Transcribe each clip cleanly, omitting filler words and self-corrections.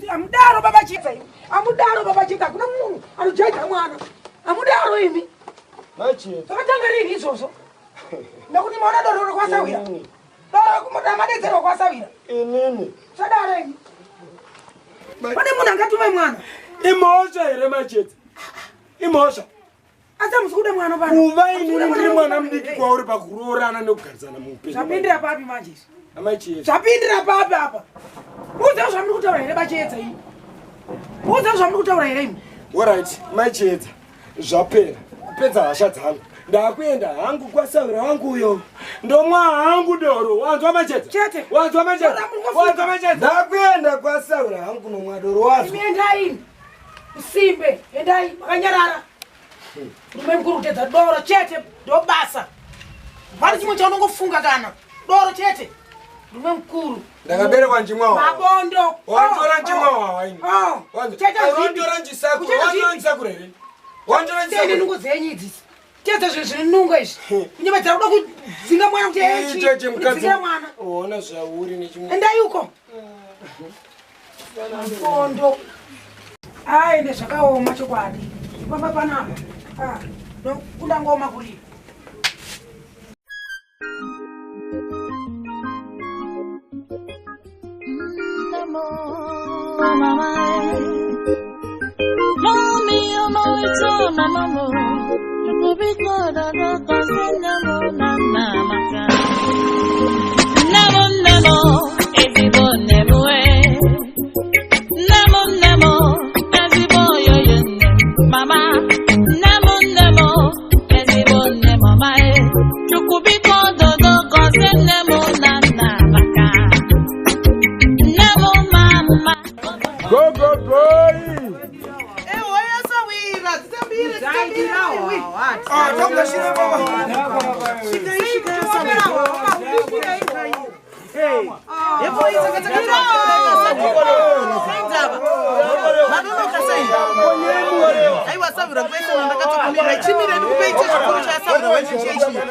Amudaro baba Chita, amudaro baba Chita, kuna munhu anojaidza mwana. Amudaro imi. Zvakatanga rini izvozvo? Nekuti maona doro rekwasawira. Doro ramadedzerwa kwasawira. Inini. Zvadaro imi. Pane munhu angatume mwana. Imhosva here Machete? Imhosva. Asi hamusi kuda mwana pano. Kuva inini ndiri mwana mudiki kwauri pakuroorana nekugarisana muupenyu. Zvapindira papi manje izvi? Amai Chiedza. Zvapindira papi apa? Muudze zvamuri kutaura here baChiedza imi? Muudze zvamuri kutaura here imi? Alright, Mai Chiedza. Zvapera. Kupedza hasha dzangu. Ndakuenda hangu kwasawira wangu uyo. Ndomwa hangu doro. Wanzwa Machedza? Chete. Wanzwa Machedza? Wanzwa Machedza? Ndakuenda kwasawira hangu nomwa doro wazwa. Imi endai imi. Usimbe, endai makanyarara. Murume mukuru kutedza doro chete ndobasa. Pane chimwe chaunongofunga kana doro chete. Murume mukuru. Ndakaberekwa nchimwa wawa. Mabondo. Wantora nchimwa wawa ini. Oh. Wanzwa. Chete zvipi? Wantora nchisakura. Kucheta Wantora zvipi? nchisakura here? Wantora Tende nchisakura. nungo dzenyu idzi. Tedza zvinhu zvine nungo izvi. Kunyepedzera kuda kudzinga mwana kuti echi. Icheche mukadzi. Kudzingira mwana. Ona zvauri nechimwe. Endai uko. Mabondo. Ai ende zvakaoma chokwadi. Pamba panapa. Ah, nokunda ngoma kuri. Go go boy. Ah, tongashira baba.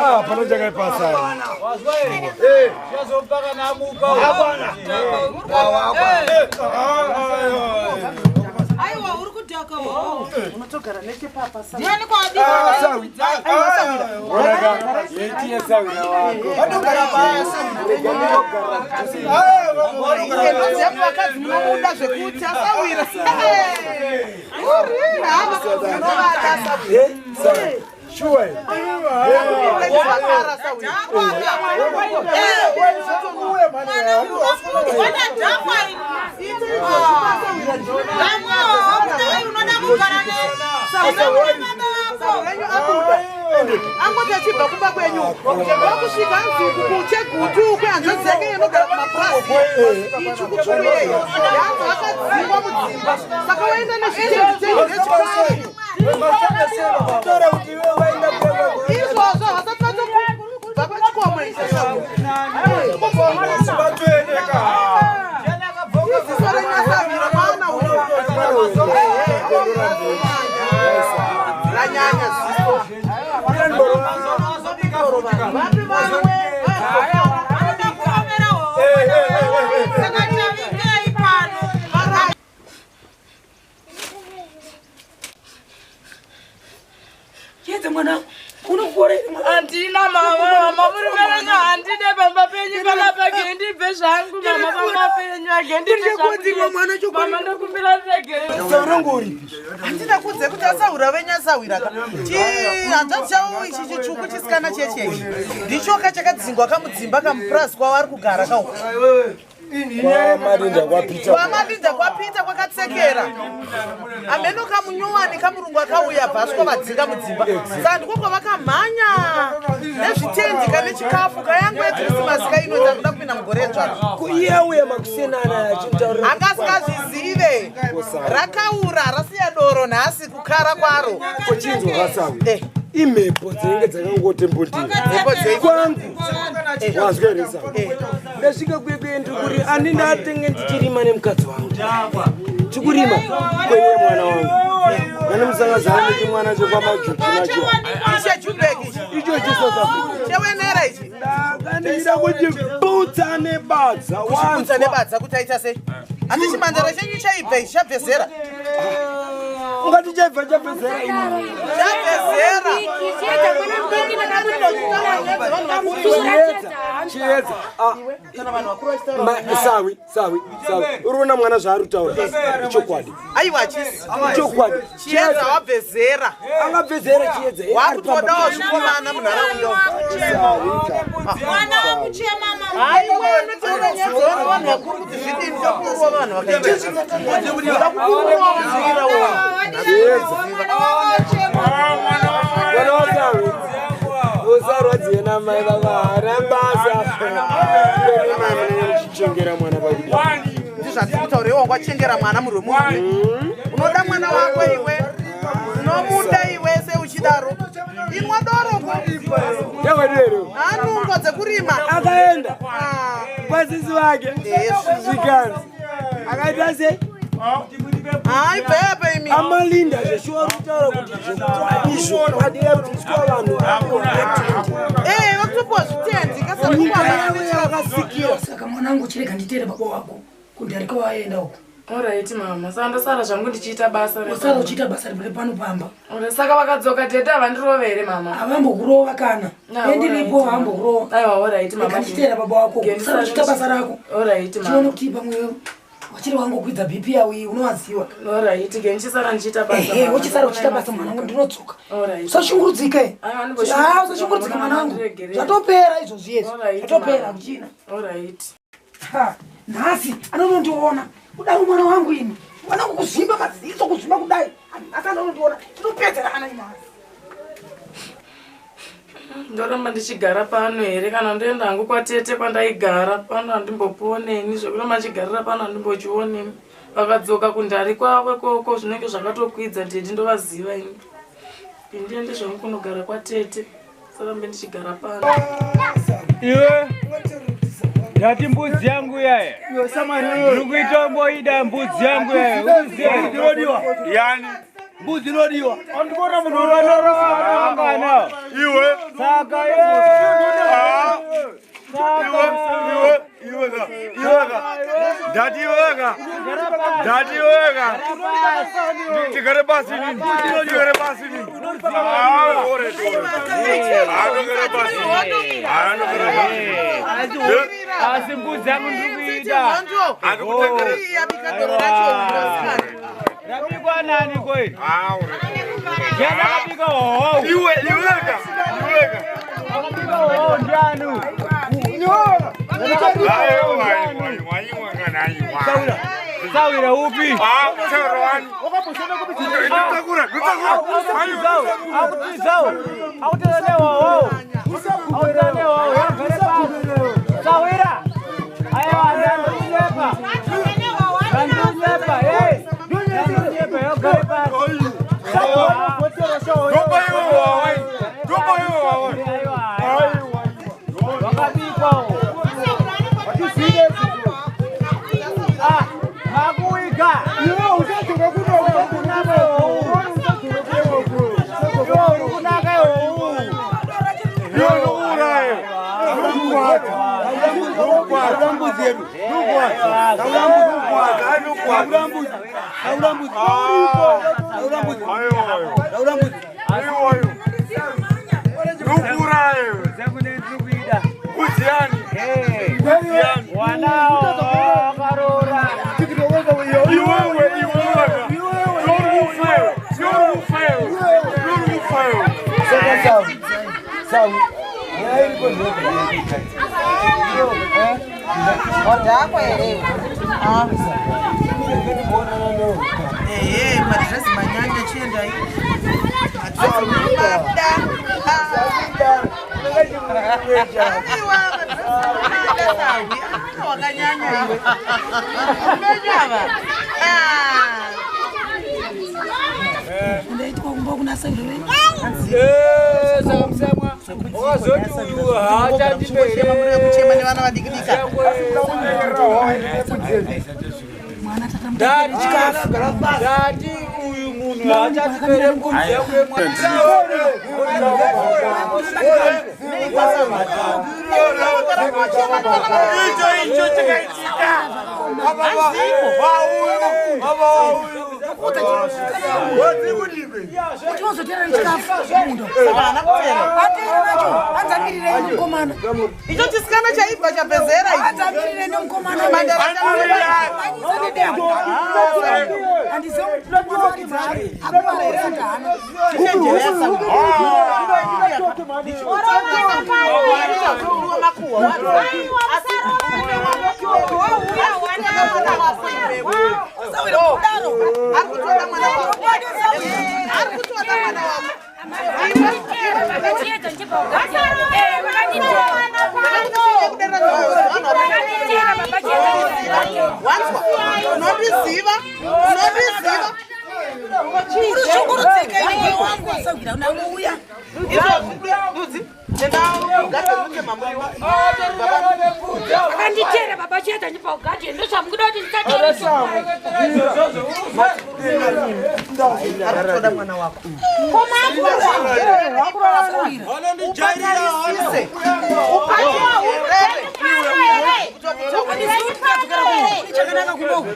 Ah, pano chakaipasa. Aiwa, uri kudhaka wo. Unotogara nechepapa Ndiani kwaadika? Yetiye sawira wako. Ndoziva vakadzi munomuda zvekuti asawira. Uri, haa vakadzi munovada asawira. Sure. Angoti achibva kumba kwenyu wakusvika anzi kuchegutu ukwe hanzvadzi yake inogara kumapurasi ichukuchuku iyeyo yanzi akadzingwa mudzimba saka waenda nezvitenzi nechikafu Tora kuti iwe waenda kwa izvozvo vasati vatobva pachikomo Batoendeka. iziso renyasavira mwana uyo ranyanya ziso vapi vamwe Chiedza mwana, unokora here mwana? Handina mama, mama muri verenga ndibve zvangu mama pamapenyu age Ndiri mwana chokwadi. Mama ndokumbira ndiregerere. Saura ngoripi? Handina kudze kuti asaura venyasawira ka. Hanzvadzi chavo ichi chitsvuku chisikana chechechi ndichoka chakadzingwa kamudzimba kamupurazi kwavo ari kugara kauko. Kwamarinda kwaPita. Kwamadinda kwaPita kwakatsekera. Ameno kamunyowani kamurungu akauya bhaswa vadzinga mudzimba. Saka ndiko kwavakamhanya nezvitendi kane chikafu kayangu yekrisimasi kaino takuda kupinda mugore dzvaro. Iye auya makusenana achitaurira. Anga asingazvizive. Rakaura rasiya doro nhasi kukara kwaro. Kochinzwa kasawi. Eh. Imhepo dzinenge dzakangotembotira. Mhepo dzei? Kwangu. Wazwa here sawi? Ndasvika kwekwe ndiri ani ndatenge ndichirima nemukadzi wangu. Tikurima kweiwe mwana wangu. Vane musangazana nechimwana chekwamajuju nacho. Iche Jubek ichi. Icho cheSouth Africa. Chewenera ichi. Ndakandida kuchiputsa nebadza. Kuchiputsa nebadza kuti aita sei? Handi chimandara chenyu chaibva ichi chabvezera. Ungati chaibva chabvezera ini. Chabvezera. Chiedza, chiedza. Ah, sawi, sawi, sawi. Uri kuona mwana zvaari kutaura. Ichokwadi. Aiwa hachisi. Ichokwadi. Chiedza wabvezera. Angabvezera chiedza. Wakutodawo zvikomana munharaunda. Mwana wakuchema mama. Haiwa unotaura nyaya dzevanhu vanhu vakuru kuti zvidini kakuruwa vanhu vakaita. Kakuruwa vazvira wo. Mwana wakuchema. Mwana wasawi. Usarwadziwe namai baba haana basa. Mai munenge muchichengera mwana pakuda. Ndizvatiri kutaura iwe wangwachengera mwana muri wemunhu. Unoda mwana wako iwe. Unomuda iwe seuchidaro. Inwa doro ko. Yakadero. Anungo dzekurima. Akaenda kwasisi vake. Zvikanzi. Akaita sei? Hayi bhebhe imi. Amalinda zveshuwa kutaura kuti zvokwadi zvokwadi yabviswa vanhu Eh, vakutopuwa zvitendi nyika yavo yakasikira. Saka mwanangu chirega nditere baba wako kundarika waenda uko. Alright mama, saka ndosara zvangu ndichiita basa. Usara uchiita basa repano pamba. Alright, saka vakadzoka tete havandirove here mama? Havambokurova kana. Ndiripo havambokurova. Aiwa, alright mama. Rega ndichiteera baba wako. Usara uchiita basa rako. Alright mama. Chione kuti pamwe wachiri wangokwidza BP yavo iyi unovaziva. Alright, ke ndichisara ndichiita basa. Ehe, wochisara uchiita basa mwanangu ndinodzoka. Alright. Usashungurudzike. Aiwa, andimboshungurudzika, Ah, usashungurudzika mwanangu. Ndiregerere. Zvatopera izvozvi izvi. Alright, Zvatopera mama. kuchina. Alright. Ha, nhasi anonondiona. Kudaro mwana wangu ini. Mwanangu kuzvimba maziso kuzvimba kudai. Nhasi anonondiona. Tinopedzerana nhasi. Ndoramba ndichigara pano here kana ndoenda hangu kwatete kwandaigara pano handimboponeni zvekuramba ndichigarira pano handimbochioneni. Vakadzoka kundari kwavo ikoko zvinenge zvakatokwidza tete ndovaziva ini. Ndiende zvangu kunogara kwatete sarambe ndichigara pano. Iwe ndati mbudzi yangu yaya ndiri kuitomboida mbudzi yangu yaya Inodiwa. Yani mbudzi inodiwa. Andikuona munhu unorovangana iwe saka iwe iwe ka iwe ka ndati iwe ka ndati iwe ka tigare pasi nini tigare pasi nini. Ah, ore ore anogara pasi anogara pasi. Asi mbudzi yangu ndiri kuida rabikwa nani koi ndiani akabika hoho iwe iwe ka iwe ka akabika hoho ndiani? Sawira upi? Sawira. Aiwa ndandinyepa. Ndandinyepa, hey. Ndandinyepa, yogare pasi. Wakabikwa uwo. Ah, makuiga. Iwe usadzoka kuno kunaka iwe. Iwe uri kunaka iwe. Iwe unouraya. Wadhakwa here? Ehe, madresi manyanya chiendai. Mada. Aiwa, madresi manyanya sawi. Wakanyanya iwe. Umenyava. Ndaitwa kumba kuna saurere. Saka musamwa wazoti uyu haachandipere kuchema nevana vadiki dika. Ndati uyu munhu haachatipere kunze kwemwana. Icho icho chakaitika. Baba wauyu. Kuti wazotera chikafu mundo. Atera nacho, anzamirirei mukomana. Icho chisikana chaibva chabvezera ichi. Anzamirirei mukomana. Anyisa nedemo. Andizomuwaridza. Akumarera ndana. Unondiziva? Unondiziva? Urushungurudzika iwe wangu wasawira unauya. Akanditera baba chete ndipa ugaje ndozvamukuda kuti ndisatera. Arikutoda mwana wako. Chakanaka kumboku.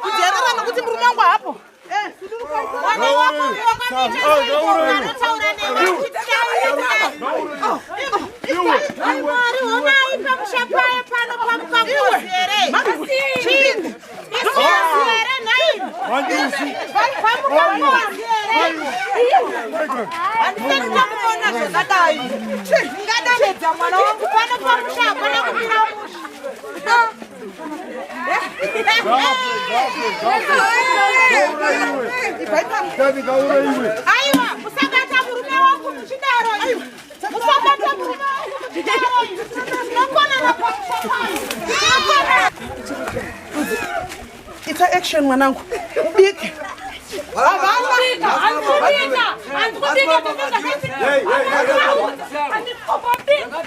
Kujerera nokuti murume wangu hapo. Ndingadonhedza mwana wangu pano pamusha hapana kumira musha. Aiwa, musabata murume wangu muchidaro iwe. Musabata murume wangu muchidaro iwe. Tinokonana pamusha pano. Tinokonana. Ita action mwanangu. Ubike. Handikubika, handikubika, handikubika, handikubika.